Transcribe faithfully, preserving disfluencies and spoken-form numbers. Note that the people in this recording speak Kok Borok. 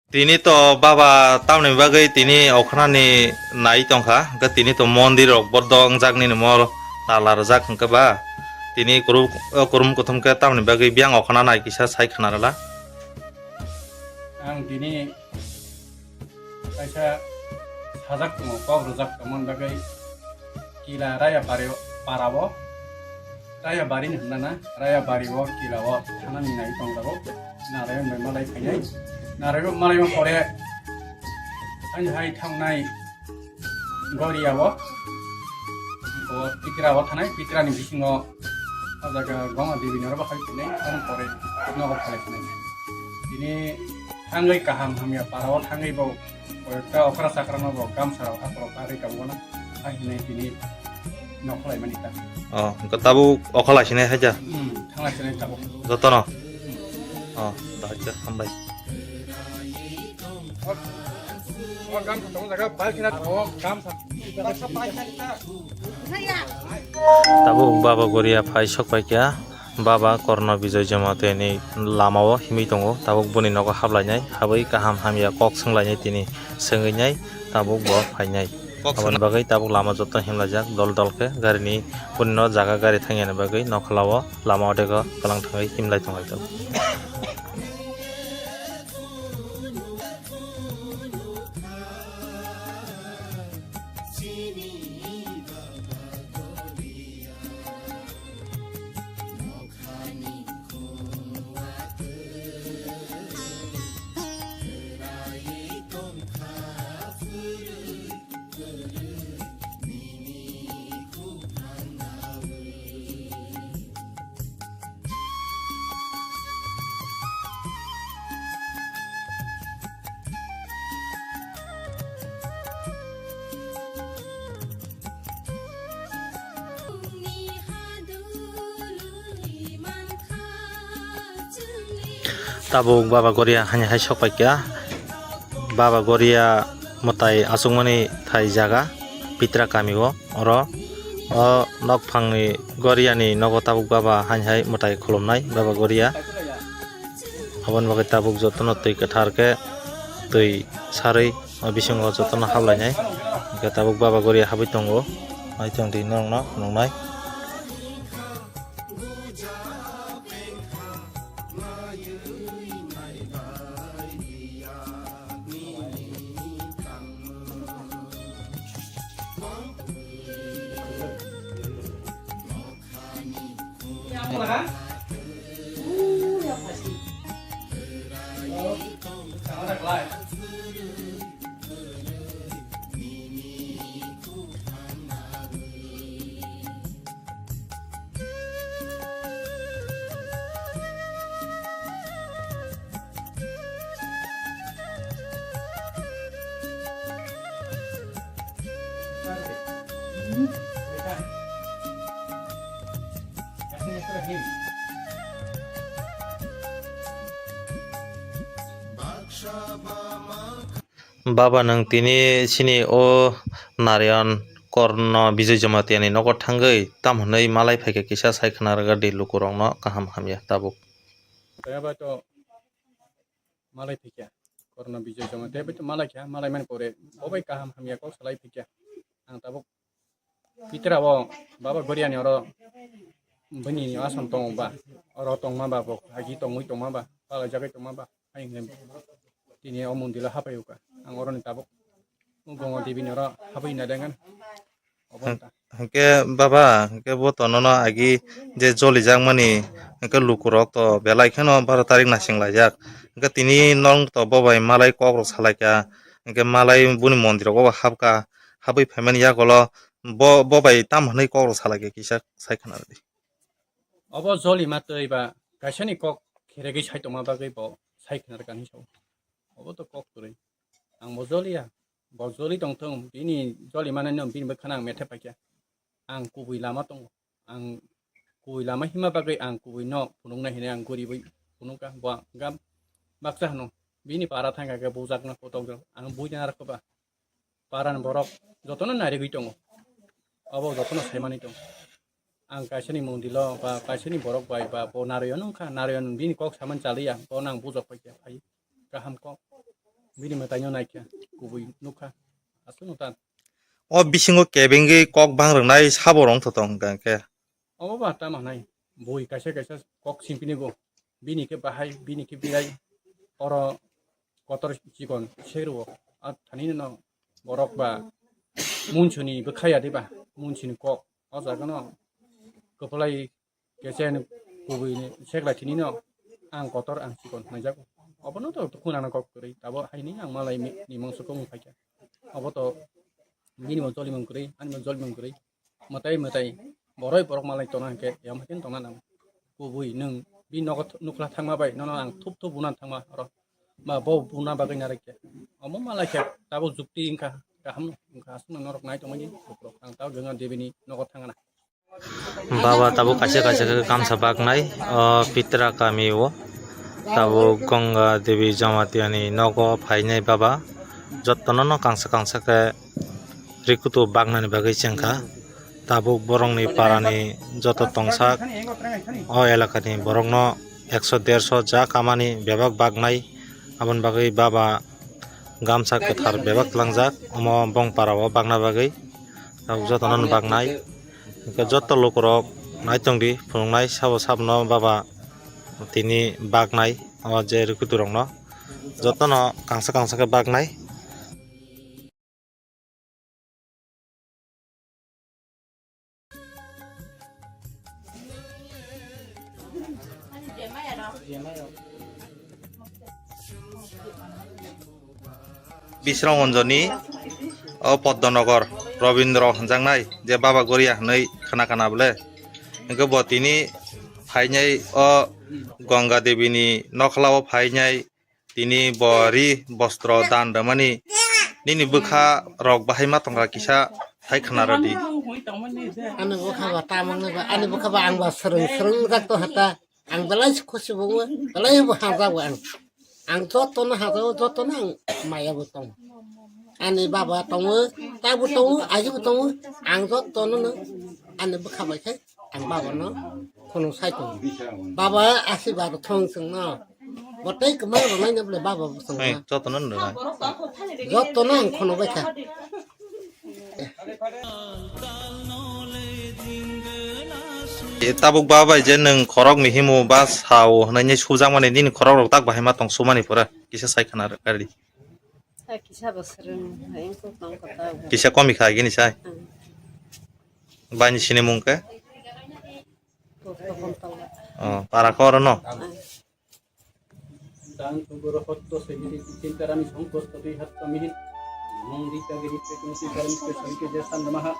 Tini to baba tamni bagwi tini okhanani nai tongkha, hwnkhe tini to mondir rok bodo wngjak nini mol tala rwjak hwnkhe ba tini kuru-, o kurum kuthum khe tamni bagwi biyang okhana nai kisa sai khna rwla. Ang tini kaisa sajak tongo, kok rwjak tongmani bagwi kila raya bari parao, raya bari ni hwnna na, raya bari o kila o thanani nai tongjago. Narayan bai malai phainai, Narayan malai pore ani hai thangnai Goria o, o Pitra o thanai, Pitra ni bisingo o jaga Goma Devi ni oro bo hai phainai, ani pore nogo phalai phainai. Tini thangwi kaham hamya para o thangwi bo Koyekta okra chakra no bo gamsa rok haphoro karwi tabukno hai hinwi tini nokholai mani ta. Oh, hwnkhe tabuk okholai sinai haja? Hmm, thanglai sinai tabuk. Jotono? Hmm. Oh, dahai khe hambai. O, o gamsa tongo jaga bai khina o gamsa. Tabuk baba Goria phai sok pai kha. Baba Korno Bijoy Jamatia ni lama o himwi tongo, tabuk boni nogo hablainai, habwi kaham hamya kok swnglainai tini swngwi nai tabuk bo phainai. Kok aboni swngna- bagwi tabuk lama joto himlaijak dol dol khe, gari ni boni no jaga gari thangya ni bagwi nokhola o lama o dego kwlang thangwi himlai tonglai tongo. Tabuk Baba Goria hani hai sok pai kha. Baba Goria mwtai achukmani thai jaga Pitra kami o, oro o nok phangni Goria ni nogo tabuk Baba hani hai mwtai khulumnai Baba Goria. Aboni bagwi tabuk jotono twi kwthar khe twi sarwi o bisingo jotono hablainai. Hwnkhe tabuk Baba Goria habwi tongo. Hai tong di norokno phunuknai. Baba, nwng tini chini o Narayan Korno Bijoy Jamatia ni nogo thangwi tam hwnwi malai phaikha kisa sai khna rwgadi lukurokno kaham hamya tabuk. Tei bai to malai phaikha Korno Bijoy Jamatia bai to malai kha, malai mani pore bo bai kaham hamya kok salai phaikha. Ang tabuk Pitra o Baba Goriani oro bini asam tongo ba, oro tongma ba bo agi tongwi tongma ba, palai jagwi tongma ba, hai hwnwi tini o mondilo hapai uka. Ang oroni tabuk Gongo Devi ni oro hapai na dengan. Obo ta. Hwnkhe baba, hwnkhe bo to nono agi je jolijakmani hwnkhe lukurok to belai kheno baro tarik nasing laijak. Hwnkhe tini nong to bo bai malai kok rok salaikha, hwnkhe malai boni mondirok bo hapkha, habwi phaimani yagulo bo, bo bai tamo hwnwi kok rok salaikha kisa sai khna rwdi. Obo jolima twi ba kaisani kok kheregwi sai tongma bagwi bo sai khna rwkha hinwi sao. Obo to kok kwrwi. Ang bo joliya. Bo joli tongthung, bini joli manwi no bini bwkhano ang methe paikha. Ang kubui lama tongo. Ang kubui lama hima bagwi ang kubui no phunuknai hinwi ang guribwi phunukha. Bo ang baksa hwno. Bini para thangkha khe bujakno kotok jok. Ang buina narwkha ba. Parani borok jotono narigwi tongo. Abo jotono saimani tongo. Ang kaisani mondilo ba kaisani borok bai ba bo Narayan wngkha. Narayan bini kok samani chaliya. Bono ang bujak paikha phai. Kaham kok. Bini mwtaino naikha, kubui nukha. Aswkno ta. O bisingo kebengwi kok bang rwnai sabo rwng tho tong hwnkha khe. Obo ba tamo hwnai, bui kaisa kaisa kok simpini bo. Bini khe bahai, bini khe birai. Oro kotor chikon serwo. A thanino borok ba munsuni bwkhaya diba, munsuni kok. O jagano kwplai Kesen kubui ni seklai tini no ang kotor ang chikon hwnjak. Obono to khuna no kok kwrwi. Tabo haini ang malai ni mangso kong phaikha. Obo to bini mo jolimung kwrwi, ani mo jolimung kwrwi. Mwtai mwtai boroi borok malai tona hwnkhe yam hakin tona nang. Kubui nwng bi nogo th-, nukla thangma bai nono ang thup thup bunan thangma oro. Ma bo buna bagwi narai khe. Omo malai khe tabo jukti wngkha kaham wngkha aswk norok nai tongmani bukrok ang tabo Ganga Devi ni nogo thangna. Baba tabuk kaisa kaisa khe gamsa baknai, o Pitra kami o tabuk Ganga Devi Jamatia ni nogo phainai baba. Jotono no kangsa kangsa khe rikutu baknani bagwi chengkha. Tabuk borokni parani joto tongsak o elakani borokno ekso derso ja kamani bebak baknai. Aboni bagwi baba gamsa kwthar bebak tlangjak omo bong para o bakna bagwi. Tabuk jotono no baknai. Hwnkhe joto lukurok nai tongdi, phunuknai sabo sabono baba tini baknai o je rikuturokno jotono kangsa kangsa khe baknai. Bisrang Onjoni o Poddonogor Robindro hwnjaknai je Baba Goria hwnwi khna khna bole. Hwnkhe bo tini phainai o Ganga Devi ni nokhlao phainai tini bo ri bostro dan rwmani nini bwkha rok bahai ma tongkha kisa thai khna rwdi. Ani bwkha ba tamang nai ba, ani bwkha ba ang ba swrwng swrwng jak to hata. Ang belai se khusi bo wngo, belai bo hamjak bo ang. Ang jotono hamjak o, jotono ang maya bo tongo. Ani baba tongo, ta bo tongo, aji bo tongo. Ang jotono no ani bwkha bai khe ang baba no khunung sai tongo. Baba asirbad thong chwng no. Bo tei kwma rwnai no bole baba bo chwng Hai, no. Jotono no rwnai. Jotono ang khunung bai kha. E, tabuk ba bai je nwng khorok ni himo ba sao hwnwi sujak mani nini khorok rok tak bahai ma tong sumani pore kisa sai khana rwkha di. Ta kisa bwswrwng hai wngkuk tong kota bo. Kisa komi kha gini sai. Hmm. Bani sini mung khe? Kok tokon tong. Oh, para kha oro no? Hmm. Dan tuboro hotto segiri chintarami songkosto dui hatta mihin. Mungdi kagiri pekun chintarami kesarike je sandamaha.